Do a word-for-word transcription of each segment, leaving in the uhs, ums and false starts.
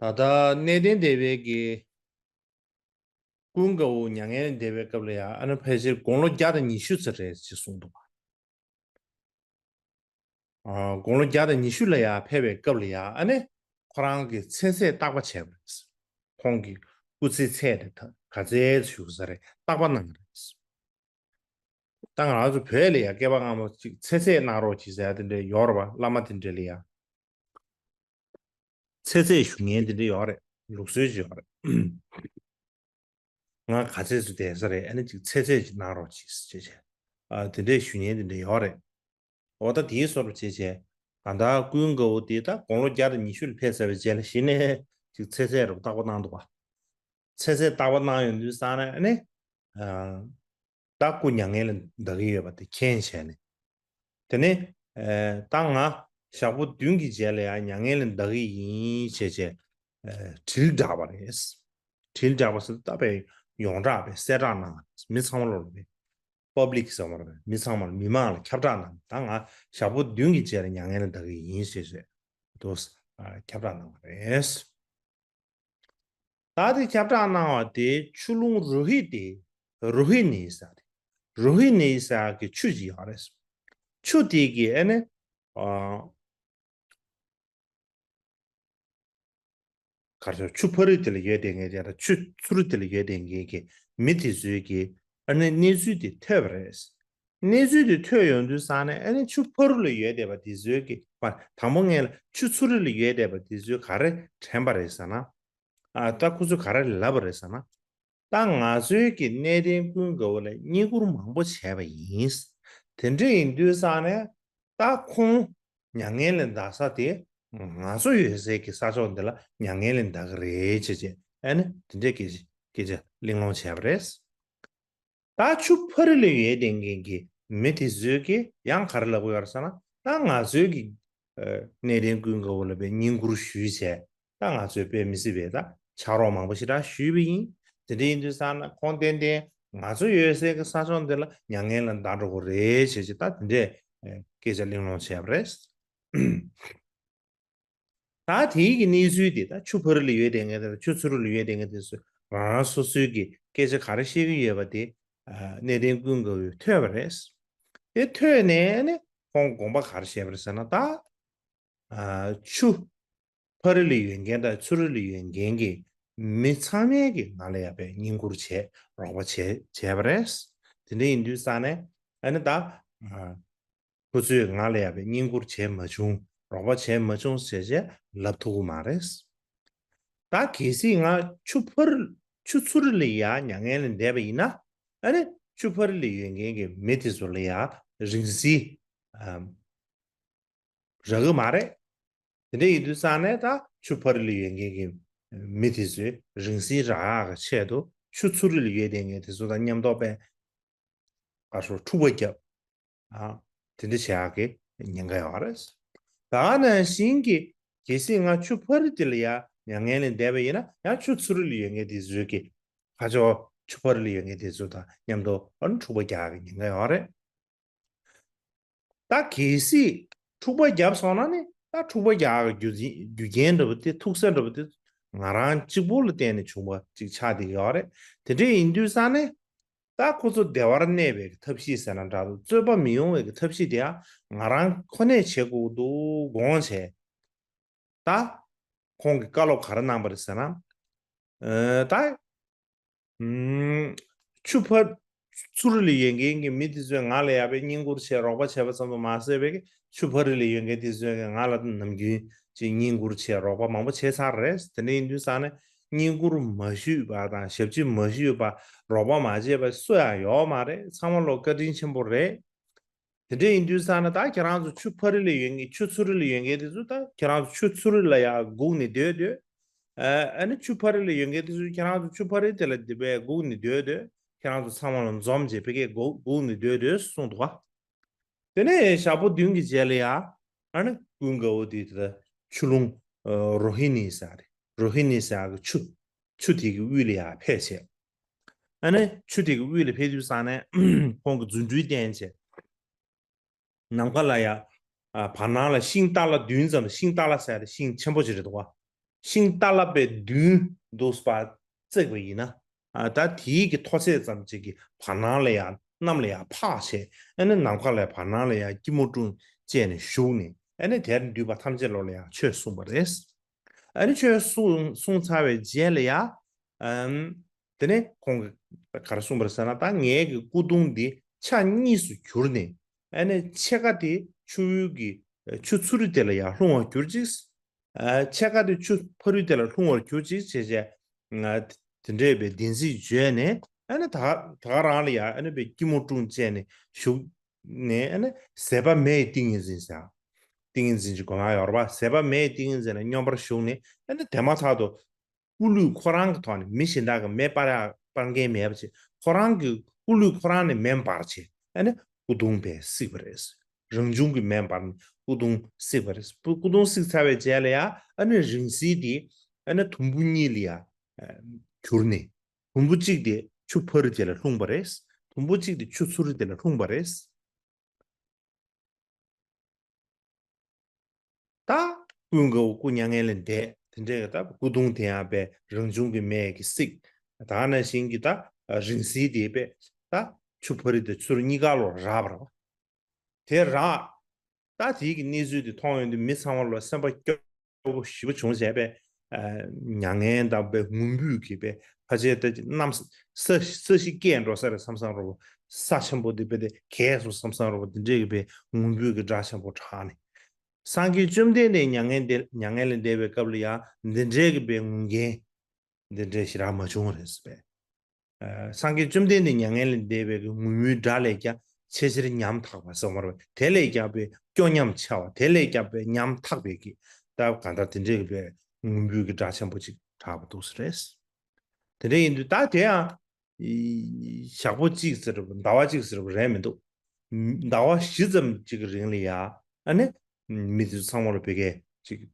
ད་ལྟ་གནས་བརྟན་སྡེ་བའི་གི་ཀུན་དགའ་བོ་མྱ་ངན་ལས་འདས་པའི་སྐབས་ལ་ཡང་ཨ་ནི་ཕལ་ཆེར་དགུང་ལོ་བརྒྱ་དང་ཉི་ཤུ་ཙམ་རེད་ཅེས་གསུངས་འདུག་པ། དགུང་ལོ་བརྒྱ་དང་ཉི་ཤུ་ལ་ཡང་ཕེབས་པའི་སྐབས་ལ་ཡང་ཨ་ནི་ཁོ་རང་གི་ཚེ་ཚད་བརྟག་པ་བྱས་པ་རེད། ཁོང་གི་སྐུ་ཚེའི་ཚད་དེ་ག་ཚད་བཞུགས་ས་རེད་བརྟག་པ་གནང་གི་རེད། ད་ང་རང་ཚོ་བོད་ལ་ཡང་སྐྱེས་པ་སྔ་མོ་ཅིག་ཚེ་ཚད་གནང་རོགས་གྱིས་ཟེར་ཡ་དེ་འདྲ་ཡོད་རེད་པ། བླ་མ་དེ་འདྲ་ལ་ཡང་ཚེ་ཚད་ཞུ་མཁན་དེ་འདྲ་ཡོད་རེད། ལུགས་སྲོལ་ཅིག་ཡོད་རེད། ང་ག་ཚད་ཙམ་བསྡད་ས་རེད། ཨ་ནི་ཅིག་ཚེ་ཚད་ཅིག་གནང་རོགས་གྱིས་ཟེར་བྱས་བྱས། ཨ་དེ་འདྲས་ཞུ་མཁན་དེ་འདྲ་ཡོད་རེད། འོ་ད་དེའི་བཟོ་འདྲ་བྱས་བྱས། གང་ལྟར་ཀུན་དགའ་བོ་དེ་ད་དགུང་ལོ་བརྒྱ་དང་ཉི་ཤུ་ལ་ཕེབས་ཚར་བའི་རྗེས་ལ་གཞི་ནས་ཅིག་ཚེ་ཚད་རུ་བརྟག་པ་གནང་འདུག་པ། ཚེ་ཚད་བརྟག་པ་གནང་ཡོང་དུས་ཙང་ནས་ཨ་ནི། ཨ། ད་སྐུ་མྱ་ངན་ལས་འདའ་གི་ཡོད་པ་དེ་མཁྱེན་བྱས་ནས། དེ་ནས་ཨ་ད་ང་ཞག་པོ་བདུན་གྱི་རྗེས་ལ་ཡང་མྱ་ངན་ལས་འདའ་གི་ཡིན་ཞེས་བྱས་ཨ་དྲིལ་བསྒྲགས་པ་རེད། དྲིལ་བསྒྲགས་པ་ཟེར་ད་དཔེ་ཡོངས་གྲགས་པའི་གསལ་བསྒྲགས་གནང་བ་རེད། མི་ཚང་མ་ལོ་ལ་པའི་པབ་ལིག་ཟེར་བ་རེད། མི་ཚང་མ་ལ་མི་མང་ལ་ཁྱབ་བསྒྲགས་གནང་། ད་ང་ཞག་པོ་བདུན་གྱི་རྗེས་ལ་མྱ་ངན་ལས་འདའ་གི་ཡིན་ཞེས་བྱས་དུ་ཨ་ཁྱབ་བསྒྲགས་གནང་བ་རེད། ད་དེ་ཁྱབ་བསྒྲགས་གནང་བ་དེ་ཆུ་ཀླུང་རོ་ཧི་དེ། རོ་ཧི་ནི་ཟེར་ཏེ། རོ་ཧི་ནི་ཟེར་གི་ཆུ་ཅིག་ཡོད་རེད། ཆུ་དེ་གི་ཨ་ནི། ཨ། ག་རེ་ཟེར། ཆུ་ཕ་རི་དེ་ལ་ཡོད་བསྡད་མཁན་དེ་དང་ཆུ་ཚུ་རི་དེ་ལ་ཡོད་བསྡད་མཁན་གྱི་མི་དེ་ཚོའི་གི་ཨ་ནི་གནས་ཚུལ་དེ་ཐོས་པ་རེད། གནས་ཚུལ་དེ་ཐོས་ཡོང་དུས་ཙང་ནས་ཨ་ནི་ཆུ་ཕ་རི་ལ་ཡོད་བསྡད་པ་དེ་ཚོའི་གི་མ་དང་པོ་ངས་ལ་ཆུ་ཚུ་རི་ལ་ཡོད་བསྡད་པ་དེ་ཚོས་ག་རེ་དྲན་པ་རེད་ཟེར་ན། ཨ་ད་ཁོ་ཚོས་ག་རེ་ལབ་པ་རེད་ཟེར་ན། ད་ང་ཚོའི་གི་གནས་བརྟན་ཀུན་དགའ་བོ་ལ་བསྙེན་བཀུར་མང་པོ་བྱས་པ་ཡིན། དེ་འདྲ་ཡིན་དུས་ཙང་ནས་ད་ཁོང་མྱ་ངན་ལས་འདའ་ས་དེ་ང་ཚོ་ཡོད་སའི་གི་ས་ཕྱོགས་འདི་ལ་མྱ་ངན་ལས་འདའ་གི་རེད་ཅེས་བྱས་ཨ་ནི་དེ་འདྲའི་སྐད་ཆ་སྐད་ཆ་གླེང་སློང་བྱས་པ་རེད། ད་ཆུ་ཕ་རི་ལ་ཡོད་བསྡད་མཁན་གྱི་མི་དེ་ཚོས་ཀྱི་ཡང་ག་རེ་ལབ་ཀྱི་ཡོད་རེད་ཟེར་ན། ད་ང་ཚོའི་གི་ཨ་གནས་བརྟན་ཀུན་དགའ་བོ་ལ་དཔེ་བསྙེན་བཀུར་ཞུས་བྱས། ད་ང་ཚོས་དཔེ་མི་སྲིད་པའི་ད་ཕྱག་རོགས་མང་པོ་ཞེ་དྲག་ཞུས་པ་ཡིན། དེ་འདྲ་ཡིན་དུས་ཙང་ན་ཁོང་ཏན་ཏན་ང་ཚོ་ཡོད་སའི་གི་ས་ཕྱོགས་འདི་ལ་མྱ་ངན་ལས་འདའ་འགྲོ་གི་རེད་ཅེས་ད་དེ་འདྲས་ཨ་སྐད་ཆ་གླེང་སློང་བྱས་པ་རེད། ད་དེའི་གི་གནས་ཚུལ་དེ་ད་ཆུ་ཕ་རི་ལ་ཡོད་བསྡད་མཁན་དེ་དང་ཆུ་ཚུ་རི་ལ་ཡོད་བསྡད་མཁན་དེ་ཚོས་རང་རང་སོ་སོའི་གི་སྐད་ཆ་ག་རེ་བཤད་ཀྱི་ཡོད་པ་དེ་ཨ་གནས་བརྟན་ཀུན་དགའ་བོས་ཐོས་པ་རེད། དེ་ཐོས་ནས་ནི་ཁོང་དགོངས་པ་ག་རེ་བཞེས་པ་རེད་ཟེར་ན། ད་ཨ་ཆུ་ཕ་རི་ལ་ཡོད་མཁན་དང་ཚུ་རི་ལ་ཡོད་མཁན་གྱི་མི་ཚང་མས་གི་ང་ལ་ཡ་དཔེ་བསྙེན་བཀུར་བྱས་རོགས་པ་བྱས་བྱས་པ་རེད། དེ་འདྲ་ཡིན་དུས་ཙང་ནས་ཨ་ནི་ད་ཨ་ཁོ་ཚོས་ང་ལ་ཡ་དཔེ་བསྙེན་བཀུར་བྱས་མ་བྱུང་། རོགས་པ་བྱས་མ་བྱུང་ཟེར་བྱས་ལབ་ཐུབ་ཀྱི་མ་རེད། ད་གལ་སྲིད་ང་ཆུ་ཕ་རི་ཆུ་ཚུ་རི་ལ་ཡ་མྱ་ངན་ལས་འདས་པ་ཡིན་ན། ཨ་ནི་ཆུ་ཕ་རི་ལ་ཡོད་མཁན་གྱི་མི་དེ་ཚོ་ལ་ཡ་རིང་བསྲེལ་ཨམ་རག་གི་མ་རེད། དེ་འདྲ་ཡིན་དུས་ཙང་ནས་ད་ཆུ་ཕ་རི་ལ་ཡོད་མཁན་གྱི་མི་དེ་ཚོས་རིང་བསྲེལ་རག་གི་ཆེད་དུ་ཆུ་ཚུ་རི་ལ་ཡོད་བསྡད་མཁན་དེ་ཚོ་དང་མཉམ་དུ་དཔེ་ག་རེ་ཟེར་འཁྲུག་པ་བརྒྱབ། ཨ་དེ་འདྲ་བྱེད་ཡག་གི་ཉེན་ཁ་ཡོད་རེད། ད་ག་ནང་བཞིན་གྱི་གལ་སྲིད་ང་ཆུ་ཕ་རི་དེ་ལ་ཡ་མྱ་ངན་ལས་འདས་པ་ཡིན་ན། ཡང་ཆུ་ཚུ་རི་ལ་ཡོད་མཁན་དེ་ཚོས་ཀྱི་ཁ་ཕྱོགས་ཆུ་ཕ་རི་ལ་ཡོད་མཁན་དེ་ཚོ་དང་མཉམ་དུ་ཨ་ནི་འཁྲུག་པ་རྒྱག་ཡག་གི་ཉེན་ཁ་ཡོད་རེད། ད་གལ་སྲིད་འཁྲུག་པ་བརྒྱབ་སོང་ན་ནི། ད་འཁྲུག་པ་རྒྱག་གི་རྒྱུ་རྐྱེན་རྒྱུ་རྐྱེན་འདྲ་པོ་དེ། ཐུག་ས་འདྲ་པོ་དེ་ང་རང་གཅིག་པུ་ལ་བརྟེན་ནས་བྱུང་བ་ཅིག་ཆགས་བསྡད་ཀྱི་ཡོད་རེད། དེ་འདྲ་ཡིན་དུས་ཙང་ནས་ད་ཁོ་ཚོ་བདེ་བར་གནས་པའི་ཐབས་ཤེས་ཟེར་ན་འདྲ་འདུག་རྩོད་པ་མི་ཡོང་བའི་ཐབས་ཤེས་དེ་ཡང་ང་རང་ཁོ་ནས་བྱེད་དགོས་འདུག་དགོངས་བྱས། ད་ཁོང་གིས་བཀའ་སློབ་ག་རེ་གནང་པ་རེད་ཟེར་ན། ཨ་ད་ཨུམ་ཆུ་ཕ་ཚུ་རི་ལ་ཡོད་མཁན་གྱི་མི་དེ་ཚོས་ང་ལ་ཡ་དཔེ་བསྙེན་བཀུར་བྱས་རོགས་པ་བྱས་པ་ཙམ་དུ་མ་ཟད་པའི་ཆུ་ཕ་རི་ལ་ཡོད་མཁན་དེ་ཚོས་ང་ལ་ནམ་རྒྱུན་ཅིག་བསྙེན་བཀུར་བྱས་རོགས་པ་མང་པོ་བྱས་ཚར་རེད། དེ་འདྲ་ཡིན་དུས་ཙང་ནས་བསྙེན་བཀུར་མ་ཞུས་པ་དང་ཞབས་ཕྱི་མ་ཞུས་པ། རོགས་པ་མ་བྱས་པ་སུ་ཡང་ཡོད་མ་རེད། ཚང་མ་ལོ་བཀའ་དྲིན་ཆེན་པོ་རེད། དེ་འདྲ་ཡིན་དུས་ཙང་ན་ད་ཁྱེད་རང་ཚོ་ཆུ་ཕ་རི་ལ་ཡོད་མཁན། ཆུ་ཚུ་རི་ལ་ཡོད་མཁན་དེ་ཚོ་ད་ཁྱེད་རང་ཚོ་ཆུ་ཚུ་རི་ལ་ཡ་སྒུག་ནས་སྡོད་སྡོད། ཨ་ཨ་ནི་ཆུ་ཕ་རི་ལ་ཡོད་མཁན་དེ་ཚོ་ཁྱེད་རང་ཚོ་ཆུ་ཕ་རི་དེ་ལ་དེ་བས་སྒུག་ནས་སྡོད་སྡོད། ཁྱེད་རང་ཚོ་ཚང་མ་ལ་འཛོམས་བྱས་ཕ་གིར་སྒུག་སྒུག་ནས་སྡོད་སྡོད་གསུངས་འདུག་ག་དེ་ནས་ཞག་པོ་བདུན་གྱི་རྗེས་ལ་ཡ་ཨ་ནི་ཀུན་དགའ་བོ་དེ་དེ་ཆུ་ཀླུང་ཨ་རོ་ཧི་ནི་ཟེར་རེད། རོ་ཧི་ནི་ཟེར་གི་ཆུ་ཆུ་དེ་གི་དབུས་ལ་ཡ་ཕེབས་བྱས། ཨ་ནི་ཆུ་དེ་གི་དབུས་ལ་ཕེབས་དུས་ཙང་ནས་ཁོང་གི་རྫུ་འཕྲུལ་བསྟན་བྱས། ནམ་མཁའ་ལ་ཡ་ཨ་བར་སྣང་ལ་ཤིང་སྟག་ལ་བདུན་ཙམ། ཤིང་སྟག་ལ་ཟེར་ཏེ་ཤིང་ཆེན་པོ་ཅིག་རེད་འདུག་ག་ཤིང་རྟ་ལ་པའི་མདུན་འདུག་པ་བརྩིགས་པ་ཡིན་ན། ཨ་ད་དེའི་གི་མཐོ་ཚད་ཙམ་ཅིག་གི་བར་སྣང་ལ་ཡང་གནམ་ལ་ཡང་འཕགས་བྱས། ཨ་ནི་ནམ་མཁའ་ལ་བར་སྣང་ལ་ཡང་སྐྱིལ་མོ་ཀྲུང་བཅས་ནས་བཞུགས་ནས། ཨ་ནི་དེར་འདུས་པ་ཐམས་ཅད་ལོ་ལ་ཡང་ཆོས་གསུངས་པ་རེད། ཨ་ནི་ཆོས་གསུངས་གསུངས་ཚར་བའི་རྗེས་ལ་ཡང་། ཨམ། དེ་ནས་ཁོང་གིས་ག་རེ་གསུངས་པ་རེད་ཟེར་ན། ད་ངའི་གི་སྐུ་གདུང་འདི་ཆ་གཉིས་སུ་གྱུར་ནས། ཨ་ནི་ཕྱེད་ཀ་དེ་ཆུ་བོའི་གི་ཆུ་ཚུ་རི་དེ་ལ་ཡང་ལྷུང་བར་གྱུར་ཅིག། ཨ་ཕྱེད་ཀ་དེ་ཆུ་ཕ་རི་དེ་ལ་ལྷུང་བར་གྱུར་ཅིག་བྱས་བྱས། ང་དེ་འདྲས་པའི་བདེན་ཚིག་བརྗོད་ནས། ཨ་ནི་ད་ད་ག་རང་ལ་ཡང་ཨ་ནི་པའི་སྐྱིལ་མོ་ཀྲུང་བཅས་ནས་བཞུགས་ནས། ཨ་ནི་ཟད་པ་མེའི་ཏིང་ངེ་འཛིན་ཟེར། ཏིང་ངེ་འཛིན་གྱི་སྒོ་ལ་ཡོད་རེད་པ། ཟད་པ་མེའི་ཏིང་ངེ་འཛིན་ལ་སྙོམས་པར་ཞུགས་ནས། ཨ་ནི་དེ་མ་ཐག་ཏུ་སྐུ་ལུས་ཁོ་རང་གི་ཐོག་ནས། མི་གཞན་དག་གིས་མེ་སྤར་ཡ་སྤར་མཁན་མེད་པ་བྱས། ཁོ་རང་གི་སྐུ་ལུས་ཁོ་རང་ནས་མེ་འབར་བྱས། ཨ་ནི་སྐུ་གདུང་བས་བསིགས་པ་རེད། རང་བྱུང་གི་མེ་འབར་ནས་སྐུ་གདུང་བསིགས་པ་རེད། སྐུ་གདུང་བསིགས་ཚར་བའི་རྗེས་ལ་ཡང་། ཨ་ནི་རིང་བསྲེལ་དེ་ཨ་ནི་དུམ་བུ་གཉིས་ལ་ཡང་གྱུར་ནས། དུམ་བུ་གཅིག་དེ་ཆུ་ཕ་རི་དེ་ལ་ལྷུང་བ་རེད། དུམ་བུ་གཅིག་དེ་ཆུ་ཚུ་རི་དེ་ལ་ལྷུང་བ་རེད། ད་ཀུན་དགའ་བོ་སྐུ་མྱ་ངན་ལས་འདས། དེ་འདྲའི་ད་སྐུ་གདུང་དེ་ཡང་པའི་རང་བྱུང་གི་མེ་གིས་བསིགས། ད་ག་ནང་བཞིན་གྱི་ད་རིང་བསྲེལ་དེ་པའི་ད་ཆུ་ཕ་རི་དང་ཆུ་རུ་གཉིས་ཀ་ལོ་རག་པ་རེད་པ། དེ་རག། ད་དེའི་གི་གནས་ཚུལ་དེ་མཐོང་ཡོང་དུས་མི་ཚང་མ་ལོ་སེམས་པ་སྐྱོ་པོ་ཞེ་པོ་བྱུང་བྱས་པས། ཨ་མྱ་ངན་དང་པའི་ངུ་འབོད་ཀྱི་པའི་ཕ་ཆེ་ད་གནམ་ས་ས་གཞི་སྐྱེས་འགྲོ་ས་རེད་བསམ་བསམ་རོ། ས་ཆེན་པོ་འདི་པའི་དེ་གས་སོང་བསམ་བསམ་རོ། འདི་འདྲའི་གི་པའི་ངུ་འབོད་ཀྱི་སྒྲ་ཆེན་པོ་གྲགས་ནས། སངས་རྒྱས་བཅོམ་ལྡན་འདས་མྱ་ངན་འདས་མྱ་ངན་ལས་འདས་པའི་སྐབས་ལ་ཡང་འདི་འདྲའི་གི་པའི་ངུ་མཁན་འདི་འདྲའི་ཞེ་དྲག་མ་བྱུང་བ་རེད་ཟེར་པས། ཨ་སངས་རྒྱས་བཅོམ་ལྡན་འདས་མྱ་ངན་ལས་འདས་པའི་གི་ངུ་མོའི་སྒྲ་ལས་ཀྱང་ཆེས་ཆེར་ཉམ་ཐག་པ་ཟེར་བ་རེད། དེ་ལས་ཀྱང་པའི་སྐྱོ་ཉམས་ཆེ་བ། དེ་ལས་ཀྱང་པའི་ཉམ་ཐག་པའི་གི་ད་གང་ལྟར་དེ་འདྲའི་གི་པའི་ངུ་འབོད་ཀྱི་སྒྲ་ཆེན་པོ་ཅིག་གྲགས་པ་འདུག་ཟེར་རེད། དེ་འདྲ་ཡིན་དུས་ད་དེ་ཡང་ཞག་པོ་གཅིག་ཟེར་བ། ཟླ་བ་གཅིག་ཟེར་བ་རེད་མི་འདུག། ཟླ་བ་བཞི་ཙམ་གཅིག་གི་རིང་ལ་ཡ། ཨ་ནི་མི་དེ་ཚོ་ཚང་མ་ལ་བོད་སྐད་ཅིག་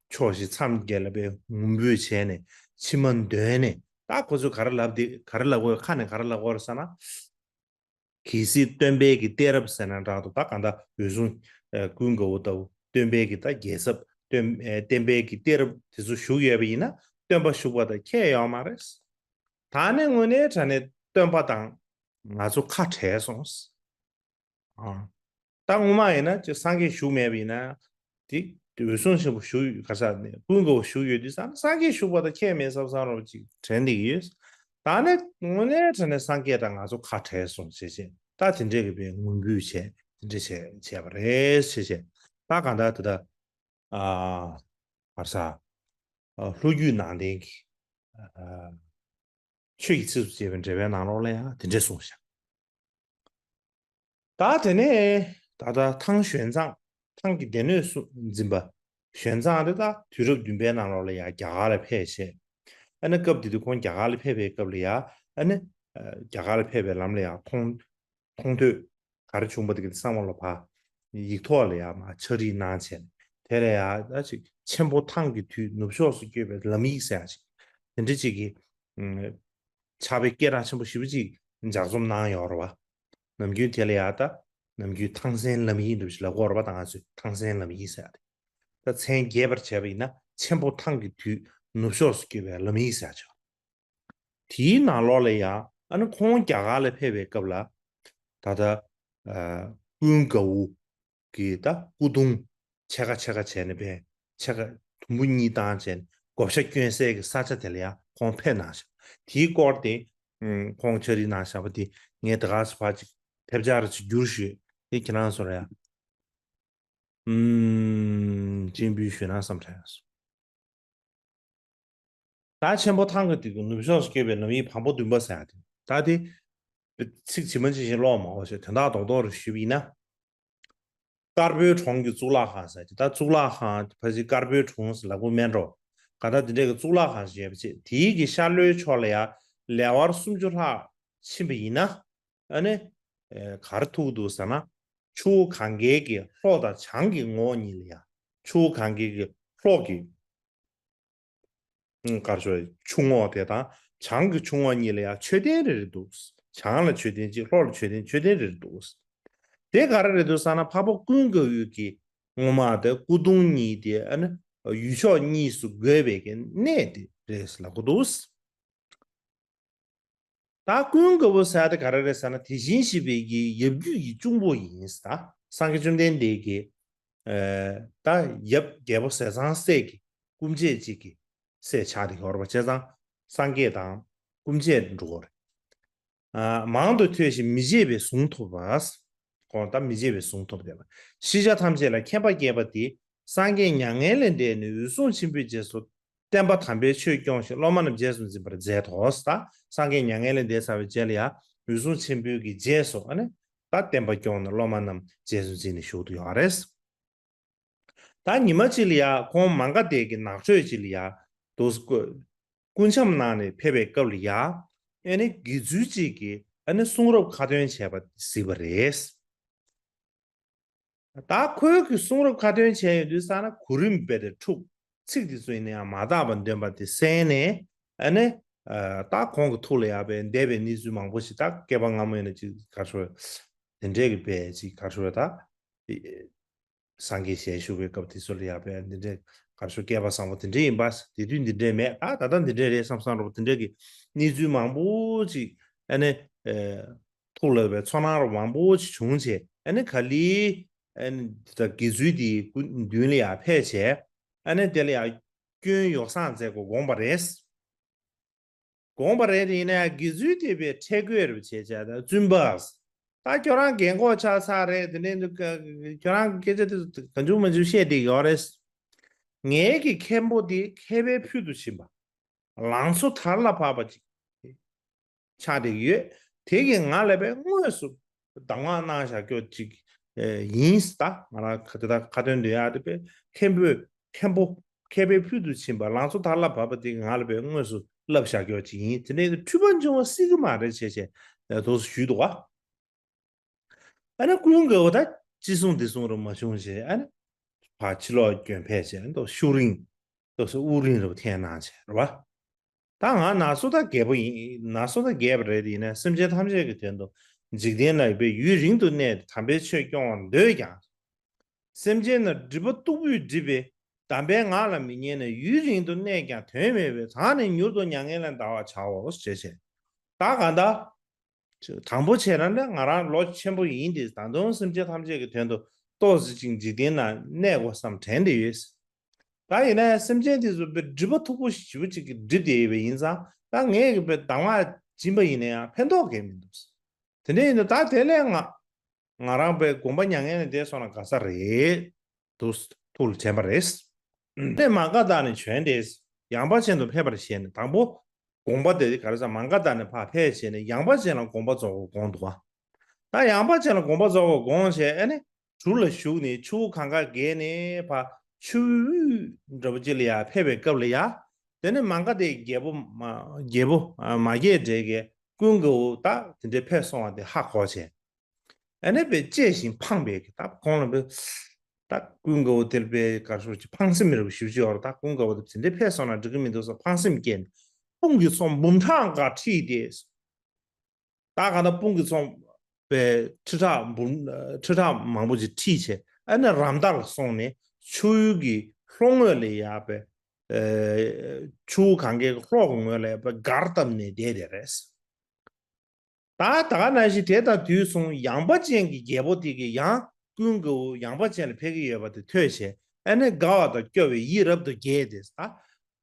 ཕྱོགས་བཞི་མཚམས་བརྒྱད་ལ་བའི་ངུ་འབོད་བྱས་ནས་མཆི་མ་འདོན་ནས། ད་ཁོ་ཚོས་ག་རེ་ལབ་དེ། ག་རེ་ལབ་དགོས། ཁ་ནས་ག་རེ་ལབ་དགོས་རེད་ཟེར་ན། གལ་སྲིད་སྟོན་པའི་གི་གཏད་རབས་ཟེར་ན་འདྲ་འདུག། ད་གང་ལྟར་འོད་སྲུང་ཀུན་དགའ་བོ་ལྟ་བུ་སྟོན་པའི་གི་ད་རྒྱལ་ཚབ་སྟོན་བསྟན་པའི་གི་གཏད་རབས་དེ་ཚོ་ཞུགས་ཡོད་པ་ཡིན་ན། སྟོན་པ་ཞུགས་པ་དང་ཁྱད་ཡོད་མ་རེད། ད་ནི་དངོས་གནས་དྲང་གནས་སྟོན་པ་དང་ང་ཚོ་ཁ་བྲལ་སོང་། ཨ། ད་སྔོན་མ་ཡིན་ན་ཅིག་སངས་རྒྱས་བཞུགས་མེད་པ་ཡིན་ན། དེ་འོད་སྲུང་ཆེན་པོ་བཞུགས་ཡོད། ག་ས་ནས་ཀུན་དགའ་བོ་བཞུགས་ཡོད་དུས་ཙང་སངས་རྒྱས་བཞུགས་པ་དང་ཁྱད་མེད་བསམ་བསམ་རོ་ཅིག་དྲན་བསྡད་ཀྱི་ཡོད། ད་ནི་དངོས་གནས་དྲང་གནས་སངས་རྒྱས་དང་ང་ཚོ་ཁ་བྲལ་སོང་བྱས་བྱས། ད་དེ་འདྲས་ཀྱི་པའི་ངུ་འབོད་བྱས། དེ་འདྲས་བྱས་བྱས་པ་རེད་བྱས་བྱས། ད་གང་ལྟར་དེ་ལྟར། ཨ། བར་ས། ཨ། ལྷོ་རྒྱུད་ནང་བསྟན་གྱི། ཨ། ཆོས་ཀྱི་ཚིགས་སུ་བཅད་པའི་འགྲེལ་པའི་ནང་ལོགས་ལ་ཡང་དེ་འདྲས་གསུངས་ཤག། ད་དེ་ནས་ད་ལྟ་ཐང་ཞོན་ཙང་། ཐང་གི་སྡེ་སྣོད་སུ་འཛིན་པ་ཞོན་ཙང་དེ་ད་དུས་རབས་བདུན་པའི་ནང་ལོགས་ལ་ཡང་རྒྱ་གར་ལ་ཕེབས་བྱས། ཨ་ནི་སྐབས་དེ་དུས་ཁོང་རྒྱ་གར་ལ་ཕེབས་པའི་སྐབས་ལ་ཡང་། ཨ་ནི་རྒྱ་གར་ལ་ཕེབས་པའི་ལམ་ལ་ཡང་མཐོང་མཐོང་ཐོས་ག་རེ་བྱུང་པ་དེ་གི་ཚང་མ་ལ་ཕར་ཡིག་ཐོག་ལ་ཡང་མར་ཕྱག་བྲིས་གནང་བྱས། དེ་ལ་ཡང་ད་ཅིག་ཆེན་པོ་ཐང་གི་དུས་ནུབ་ཕྱོགས་སུ་བསྐྱོད་པའི་ལམ་ཡིག་ཟེར་ཡག་ཅིག་དེ་འདྲ་ཅིག་གི་ཕྱག་དཔེ་སྐད་གྲགས་ཆེན་པོ་ཞེ་པོ་ཅིག་ལྗགས་རྩོམ་གནང་ཡོད་རེད་བ། ནམ་རྒྱུན་དེ་ལ་ཡང་ད་ནམ་རྒྱུན་ཐང་སན་ལམ་ཡིག་འདྲ་ཞིག་ལབ་ཀྱི་ཡོད་རེད་བ། ད་ང་ཚོས་ཐང་སན་ལམ་ཡིག་ཟེར་ཡག་དེ། ད་མཚན་རྒྱས་པར་བྱས་པ་ཡིན་ན་ཆེན་པོ་ཐང་གི་དུས་ནུབ་ཕྱོགས་སུ་བསྐྱོད་པའི་ལམ་ཡིག་ཟེར་ཡག་ཅིག། དེའི་ནང་ལོགས་ལ་ཡང་ཨ་ནི་ཁོང་རྒྱ་གར་ལ་ཕེབས་པའི་སྐབས་ལ། ད་ལྟ་ཨ་ཀུན་དགའ་བོ་གི་ད་སྐུ་གདུང་ཕྱེད་ཀ་ཕྱེད་ཀ་བྱས་ནས་པས། ཕྱེད་ཀ་དུམ་བུ་གཉིས་བཏང་བྱས་ནས་བགོ་བཤའ་བསྐྱོན་སའི་གི་ས་ཆ་དེ་ལ་ཡང་ཁོང་ཕེབས་གནང་ཤག། དེའི་སྐོར་དེ་ཨུམ་ཁོང་ཕྱག་བྲིས་གནང་བཞག་པ་དེ་ངས་ད་ག་ས་ཕར་ཅིག་ཐེབས་ཆག་རེ་ཅིག་བསྒྱུར་ཞུས། དེ་ཁྱེད་རང་ཚོར་ཡང་ཨུམ་སྤྱན་འབུལ་ཞུས་ན་བསམ་དྲན་སོང་། ད་ཆེན་པོ་ཐང་གི་དུས་ཀྱི་ནུབ་ཕྱོགས་སུ་བསྐྱོད་པའི་ལམ་ཡིག་བམ་པོ་བདུན་པ་ཟེར་ཡག་དེ། ད་དེ་ཚིག་ཇི་མ་ཇི་བཞིན་ཀློག་མ་དགོས་ཤིག། དོན་དག་རྡོག་རྡོག་རེ་ཞུས་པ་ཡིན་ན། དཀར་པོའི་གྲོང་གི་གཙུག་ལག་ཁང་ཟེར་ཡག་དེ། ད་གཙུག་ལག་ཁང་ཕལ་ཆེར་དཀར་པོའི་གྲོང་ཟེར་ལབ་ཀྱི་མེད་འགྲོ། ག་ད་དེ་འདྲའི་གི་གཙུག་ལག་ཁང་ཞིག་ཡོད་པ་བྱས། དེའི་གི་ཤར་ལྷོའི་ཕྱོགས་ལ་ཡང་ལེ་དབར་སུམ་ཅུ་ལྷག་ཕྱིན་པ་ཡིན་ན། ཨ་ནི་ཨེ་ག་རེ་ཐུག་འདུག་ཟེར་ན། ཆུ་བོ་གངྒཱའི་གི་ལྷོ་དང་བྱང་གི་ངོགས་གཉིས་ལ་ཡང་། ཆུ་བོ་གངྒཱའི་གི་ལྷོ་གི་ཨང་དཀར་ཕྱོགས་ཆུ་ངོགས་དེ་དང་བྱང་གི་ཆུ་ངོགས་གཉིས་ལ་ཡང་མཆོད་རྟེན་རེ་རེ་འདུག། བྱང་ལ་མཆོད་རྟེན་གཅིག། ལྷོ་ལ་མཆོད་རྟེན། མཆོད་རྟེན་རེ་རེ་འདུག། དེ་ག་རེ་རེད་འདུག་ཟེར་ན། འཕགས་པ་ཀུན་དགའ་བོའི་གི་སྔོན་མ་དེ་སྐུ་གདུང་གཉིས་དེ་ཨ་ནི་ ཡུལ་ཕྱོགས་གཉིས་སུ་བགོས་པའི་གི་གནས་དེ་རེད་ལབ་གོ་འདུག། ད་ཀུན་དགའ་བོ་ཟེར་དེ་ག་རེ་རེད་ཟེར་ན། དེ་བཞིན་གཤེགས་པའི་གི་ཡབ་རྒྱུད་ཀྱི་གཅུང་པོ་ཡིན་ཟེར། ད་སངས་རྒྱས་བཅོམ་ལྡན་འདས་ཀྱི་ཨ་ད་ཡབ་རྒྱལ་པོ་ཟས་གཙང་སྲས་ཀྱི་སྐུ་མཆེད་ཅིག་གི་སྲས་ཆགས་བསྡད་ཡོད་རེད་པ། བྱས་ཙང་སངས་རྒྱས་དང་སྐུ་མཆེད་འགྲོ་གི་རེད། ཨ་མང་དུ་ཐོས་ཤིང་མི་བརྗེད་པའི་གཟུངས་ཐོབ་པ། ཁོང་ད་མི་བརྗེད་པའི་གཟུངས་ཐོབ་བསྡད་པ། ཤེས་བྱ་ཐམས་ཅད་ལ་མཁྱེན་པ་སྐྱེས་པ་དེ། སངས་རྒྱས་མྱ་ངན་ལས་འདས་ནས་འོད་སྲུང་ཆེན་པོའི་རྗེས་སུ་བསྟན་པ་དམ་པའི་ཆོས་སྐྱོང་ཞིང་སློབ་མ་རྣམས་རྗེས་སུ་འཛིན་པར་མཛད་དོ། ད་སངས་རྒྱས་མྱ་ངན་ལས་འདས་ཚར་བའི་རྗེས་ལ་ཡང་འོད་སྲུང་ཆེན་པོའི་གི་རྗེས་སུ་ཨ་ནི་ད་བསྟན་པ་སྐྱོང་ནས་སློབ་མ་རྣམས་རྗེས་སུ་འཛིན་ནས་བཞུགས་ཏེ་ཡོད་རེད། ད་ཉི་མ་གཅིག་ལ་ཡ་ཁོང་མ་ག་དྷའི་གི་ནགས་ཁྲོད་ཅིག་ལ་ཡ་དུ་སྐུ་འཆམ་གནང་ནས་ཕེབས་པའི་སྐབས་ལ་ཡ་ཨ་ནི་དགེ་ཚུལ་གཅིག་གིས་ཨ་ནི་གསུང་རབ་ཁ་ཏོན་བྱས་པ་གཟིགས་པ་རེད། ད་ཁོའི་གི་གསུང་རབ་ཁ་ཏོན་བྱས་ཡོང་དུས་ཙ་ན་གོ་རིམ་རྦད་དེ་འཁྲུགས། ཚིག་དེ་ཚོ་ཡིན་ན་ཡང་མ་དག་པ་འདོན་པ་དེ་གསན་ནས་ཨ་ནི་ད་ཁོང་གི་ཐུགས་ལ་ཡ་བས་འདས་པའི་གནས་ཚུལ་མང་པོ་ཞིག་ད་བསྐལ་པ་སྔ་མོ་ཡིན་ན་ཅིག་ག་ཤོད་དེ་འདྲས་ཀྱི་བས་ཅིག་ག་ཤོད་ད། སངས་རྒྱས་ཞལ་བཞུགས་པའི་སྐབས་དེ་ཚོ་ལ་ཡ་བས་འདི་འདྲས་ག་ཤོད་བསྐལ་པ་བཟང་པོ་དེ་འདྲས་ཡིན་པ། དེ་དུས་འདི་འདྲས་མེད། ད་ད་ལྟ་འདི་འདྲས་རེད་བསམ་བསམ་རོགས་དེ་འདྲས་ཀྱི་གནས་ཚུལ་མང་པོ་ཅིག་ཨ་ནི་ཐུགས་ལ་བའི་ཚོར་སྣང་རོགས་མང་པོ་ཅིག་བྱུང་བྱས་ཨ་ནི་ག་ལེར་ཨ་ནི་ད་དགེ་ཚུལ་དེའི་སྐུ་མདུན་ལ་ཡ་ཕེབས་བྱས་ཨ་ནི་དེ་ལ་ཡ་སྐྱོན་ཡོ་བསྲང་མཛད་དགོས་དགོངས་པ་རེད། དགོངས་པ་རེད། དེ་ཡིན་ན་ཡང་དགེ་ཚུལ་དེ་བས་ཁྲེལ་དགོད་རེ་བྱས་བྱས་ད་བཙུན་པ། ད་ཁྱོད་རང་རྒན་གོག་ཆགས་ཚར་རེད། དེ་ནས་ཁྱོད་རང་སྐད་ཆ་དེ་གང་བྱུང་མ་བྱུང་བཤད་བསྡད་ཡོད་རེད། ངའི་གི་མཁན་པོ་དེ་མཁས་པའི་ཕུལ་དུ་ཕྱིན་པ། ལང་ཚོ་དར་ལ་བབས་པ་ཅིག་ཆགས་བསྡད་ཡོད། དེ་གི་ང་ལ་བས་དངོས་སུ་གདམས་ངག་གནང་བཞག་ཀྱོག་ཅིག་ཡིན། ད་ང་རང་ཁ་དེ་ད་ཁ་ཏོན་འདོན་ཡག་དེ་བས་མཁན་པོས་མཁན་པོ་མཁས་པའི་ཕུལ་དུ་ཕྱིན་པ་ལང་ཚོ་དར་ལ་བབས་པ་དེ་ང་ལ་བས་དངོས་སུ་བསླབ་བཞག་ཀྱོག་ཅིག་ཡིན། དེ་ནས་འཁྲུལ་པ་འབྱུང་བ་སྲིད་ཀྱི་མ་རེད་བྱས་བྱས་དོགས་སུ་ཞུས་འདུག་བ། ཨ་ནི་ཀུན་དགའ་བོ་ད་ཅི་གསུང་འདི་གསུང་རུ་མ་བྱུང་བྱས་ཨ་ནི་ཕར་ཕྱི་ལོགས་སྐྱོན་ཕེབས་བྱས་ཨ་ནི་ཤུགས་རིང་དོགས་སུ་དབུགས་རིང་རུ་འཐེན་གནང་བྱས་རེད་བ། ད་ང་ན་སོ་ད་རྒད་པོ་ཡིན། ན་སོ་ད་རྒད་པ་རེད། ཡིན་ན་སེམས་ཅན་ཐམས་ཅད་ཀྱི་དོན་དུ་འཇིག་རྟེན་ན་ཡོད་པའི་ཡུན་རིང་དུ་གནས་ཏེ་དམ་པའི་ཆོས་སྐྱོང་བར་འདོད་ཀྱང་། སེམས་ཅན་རྣམས་སྒྲིབ་པ་སྟུག་པོས་བསྒྲིབས་པའི་གདམས་པའི་ངག་ལ་མི་ཉན་ན་ཡུན་རིང་དུ་གནས་ཀྱང་དོན་མེད་པས་ད་ནི་མྱུར་དུ་མྱ་ངན་ལས་འདའ་བར་བྱའོ་ཞེས་བྱས། ད་གང་ལྟར། དང་པོ་བྱས་ན་ནི་ང་རང་ལོ་ཆེན་པོ་ཡིན་ཏེ། ད་དུང་སེམས་ཅན་ཐམས་ཅད་ཀྱི་དོན་དུ་ཏོག་ཙམ་ཅིག་འཇིག་རྟེན་ན་གནས་དགོས་བསམ་དྲན་ཏེ་ཡོད། ད་ཡིན་ན་ཡང་སེམས་ཅན་དེ་ཚོ་དཔེ་སྒྲིབ་པ་མཐུག་པོ་ཞེ་པོ་ཅིག་གིས་བསྒྲིབས་ཏེ་ཡོད་པ་ཡིན་ཙང་ད་ངས་ཀྱི་དཔེ་གདམས་ངག་སྦྱིན་པ་ཡིན་ན་ཡང་ཕན་ཐོགས་གང་ཡང་མི་འདུག། དེ་འདྲ་ཡིན་དུས་ད་དེ་ལས་ང་ང་རང་དཔེ་དགོངས་པ་མྱ་ངན་ལས་འདས་སོང་ན་དགའ་ས་རེད་འདུག་ཐུགས་ལ་དྲན་པ་རེད། དེ་མ་ག་དྷ་ནས་བྱོན་ཏེ་ཡངས་པ་ཅན་དུ་ཕེབས་པར་བྱས་ནས་དང་པོ་དགོངས་པ་དེ་ག་རེ་ཟེར་མ་ག་དྷ་ནས་ཕར་ཕེབས་བྱས་ནས་ཡངས་པ་ཅན་ལ་དགོངས་པ་རྫོགས་པར་དགོངས་འདུག་བ། ད་ཡངས་པ་ཅན་ལ་དགོངས་པ་རྫོགས་པར་དགོངས་བྱས་ཨ་ནི་གྲུ་ལ་བཞུགས་ནས་ཆུ་བོ་གངྒཱ་བརྒལ་ནས་ཕར་ཆུ་བོའི་འགྲམ་ཅིག་ལ་ཡར་ཕེབས་པའི་སྐབས་ལ་ཡ། དེ་ནས་མ་ག་དྷའི་རྒྱལ་པོ་མ་རྒྱལ་པོ་མ་སྐྱེས་དགྲ་གིས་ཀུན་དགའ་བོ་ད་དེ་འདྲའི་ཕེབས་སོང་བ་དེ་ཧ་གོ་བྱས། ཨ་ནི་དཔེ་གཅེས་ཤིང་ཕངས་པའི་གི་ད་ཁོང་ལ་དཔེ་ད་ཀུན་དགའ་བོ་དེར་དཔེ་ག་རེ་ཟེར་ཕངས་སེམས་རེ་བ་ཞེ་པོ་ཅིག་ཡོད་རེད། ད་ཀུན་དགའ་བོ་དེ་དེ་འདྲའི་ཕེབས་སོང་ན་འགྲིག་གི་མི་འདུག་བསམ་ཕངས་སེམས་སྐྱེས་ནས་དཔུང་གི་ཚོགས་འབུམ་ཕྲག་འགའ་ཁྲིད་དེ། ད་གང་ལྟར་དཔུང་གི་ཚོགས་པའི་ཁྲི་ཕྲག་འབུམ་ཁྲི་ཕྲག་མང་པོ་ཅིག་ཁྲིད་བྱས་ཨ་ནི་ར་མདའ་ལ་སོང་ནས་ཆུ་ཡུར་གྱི་ལྷོ་ངོས་ལ་ཡར་དཔེ་ཆུ་བོ་གངྒཱའི་ལྷོ་གི་ངོས་ལ་ཡར་དཔེ་སྒར་བཏབ་ནས་བསྡད་དེ་རེད། ད་ད་ག་ནང་བཞིན་དེ་དང་དུས་གསུམ་ཡངས་པ་ཅན་གྱི་རྒྱལ་པོ་དེ་གིས་ཡང་ཀུན་དགའ་བོ་ཡངས་པ་ཅན་ལ་ཕེབས་ཀྱི་ཡོད་པ་དེ་ཐོས་བྱས་ཨ་ནི་དགའ་བ་དང་སྐྱོ་བའི་ཡིད་རབ་ཏུ་དགྱེས་ཏེ་ད་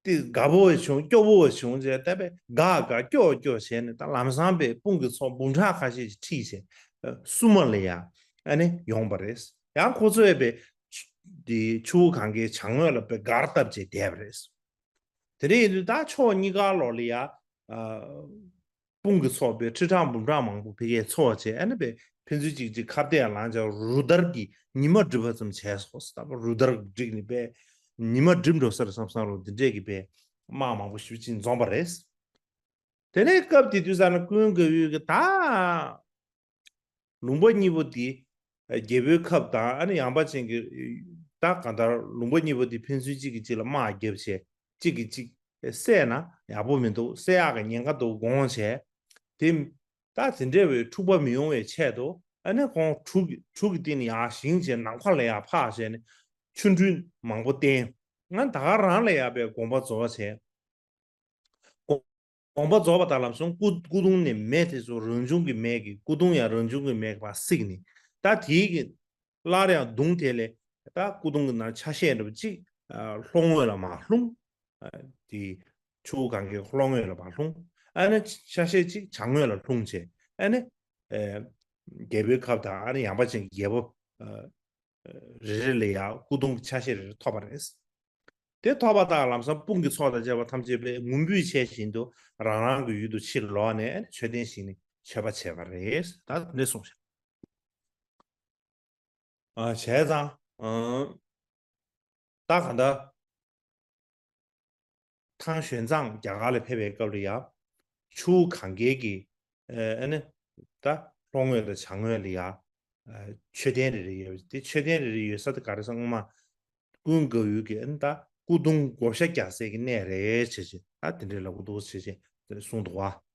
དེ་དགའ་པོ་བྱུང་སྐྱོ་བོ་བྱུང་བྱས་ད་དཔེ་དགའ་དགའ་སྐྱོ་སྐྱོ་བྱས་ནས་ད་ལམ་སང་དཔེ་དཔུང་གི་ཚོགས་འབུམ་ཕྲག་ཁ་ཤས་ཤིག་ཁྲིད་བྱས་སྲུང་མ་ལ་ཡ་ཨ་ནི་ཡོང་བ་རེད། ཡང་ཁོ་ཚོས་དཔེ་དེ་ཆུ་བོ་གངྒཱའི་བྱང་ངོས་ལ་དཔེ་སྒར་བཏབ་བྱས་བསྡད་པ་རེད། དེ་འདྲ་ཡིན་དུས་ད་ཕྱོགས་གཉིས་ཀ་ལོགས་ལ་ཡ། དཔུང་གི་ཚོགས་པའི་ཁྲི་ཕྲག་འབུམ་ཕྲག་མང་པོ་ཕ་གིར་འཚོགས་བྱས་ཨ་ནི་དཔེ་ཕན་ཚུན་གཅིག་གཅིག་ཁ་གཏད་ལངས་བྱས་རུ་དར་གྱི་ཉི་མ་བསྒྲིབས་པ་ཙམ་བྱས་སོང་། ད་རུ་དར་བསྒྲིགས་ནས་དཔེ་ཉི་མ་བསྒྲིབས་འགྲོ་ས་རེད་བསམ་བསམ་རུ་འདི་འདྲས་ཀྱི་དཔེ་དམག་མང་པོ་ཞེ་པོ་ཅིག་འཛོམས་པ་རེད། དེ་ནས་སྐབས་དེ་དུས་ཙམ་ན་ཀུན་དགའ་བོས་ཀྱི་ད། ལུང་པ་གཉིས་པོ་དེ་རྒྱལ་པོའི་ཁབ་དང་ཨ་ནི་ཡངས་པ་ཅན་གྱི་ད་གང་ལྟར་ལུང་པ་གཉིས་པོ་དེ་ཕན་ཚུན་གཅིག་གིས་གཅིག་ལ་དམག་བརྒྱབ་བྱས་གཅིག་གིས་གཅིག་བསད་ན་ཡག་པོ་མི་འདུག་བསད་ཡག་གི་ཉེན་ཁ་འདུག་དགོངས་བྱས་དེ་ད་དེ་འདྲ་བའི་འཁྲུག་པ་མི་ཡོང་བའི་ཆེད་དུ་ཨ་ནི་ཁོང་གྲུ་གི་གྲུ་གི་སྟེང་ནས་ཡར་བཞེངས་བྱས་ནམ་མཁའ་ལ་ཡར་འཕགས་བྱས་ནས་ཆོ་འཕྲུལ་མང་པོ་བསྟན། ང་ད་ག་རང་ལ་ཡ་པའི་དགོངས་པ་རྫོགས་བྱས། དགོངས་པ་རྫོགས་པ་དང་ལམ་སང་སྐུ་སྐུ་གདུང་ནས་མེ་དེ་ཚོ་རང་བྱུང་གི་མེ་གི་སྐུ་གདུང་ཡང་རང་བྱུང་གི་མེ་གི་བ་བསྲེགས་ནས་ད་དེའི་གི་སླར་ཡང་གདུང་དེ་ལས་ད་སྐུ་གདུང་གི་ནང་ཆ་ཤས་འདྲ་པོ་གཅིག་ཨ་ལྷོ་ངོས་ལ་མར་ལྷུང་། ཨ་དེ་ཆུ་བོ་གངྒཱའི་ལྷོ་ངོས་ལ་མར་ལྷུང་། ཨ་ནི་ཆ་ཤས་གཅིག་བྱང་ངོས་ལ་ལྷུང་བྱས། ཨ་ནི་ཨ་རྒྱལ་པོའི་ཁབ་དང་ཨ་ནི་ཡངས་པ་ཅན་གྱི་རྒྱལ་པོ་ཨ་རེ་རེ་ལ་ཡང་སྐུ་གདུང་གི་ཆ་ཤས་རེ་རེ་ཐོབ་པ་རེད། དེ་ཐོབ་པ་དང་ལམ་སང་དཔུང་གི་ཚོགས་དང་བཅས་པ་ཐམས་ཅད་པས་ངུ་འབོད་བྱས་བཞིན་དུ་རང་རང་གི་ཡུལ་དུ་ཕྱིར་ལོག་ནས་མཆོད་རྟེན་བཞེངས་ནས་མཆོད་པ་བྱས་པ་རེད། ད་དེ་འདྲ་གསུངས་ཤག་ཨ་བྱས་ཙང་ཨ་ད་ག་འདྲ། ཐང་ཞོན་ཙང་རྒྱ་གར་ལ་ཕེབས་པའི་སྐབས་ལ་ཡང་ཆུ་བོ་གངྒཱའི་གི་ཨ་ནི་ད་ལྷོ་ངོས་དང་བྱང་ངོས་ལ་ཡང་མཆོད་རྟེན་རེ་རེ་ཡོད་པ་དེ། མཆོད་རྟེན་རེ་རེ་ཡོད་ས་དེ་ག་རེ་ཟེར། སྔོན་མ་ཀུན་དགའ་བོ་གི་ཨ་ནི་ད་སྐུ་གདུང་བགོ་བཤའ་རྒྱག་སའི་གི་གནས་རེད་བྱས་བྱས། ད་དེ་འདྲའི་ལབ་གི་འདུག་བྱས་བྱས་དེ་འདྲ་གསུངས་འདུག་བ།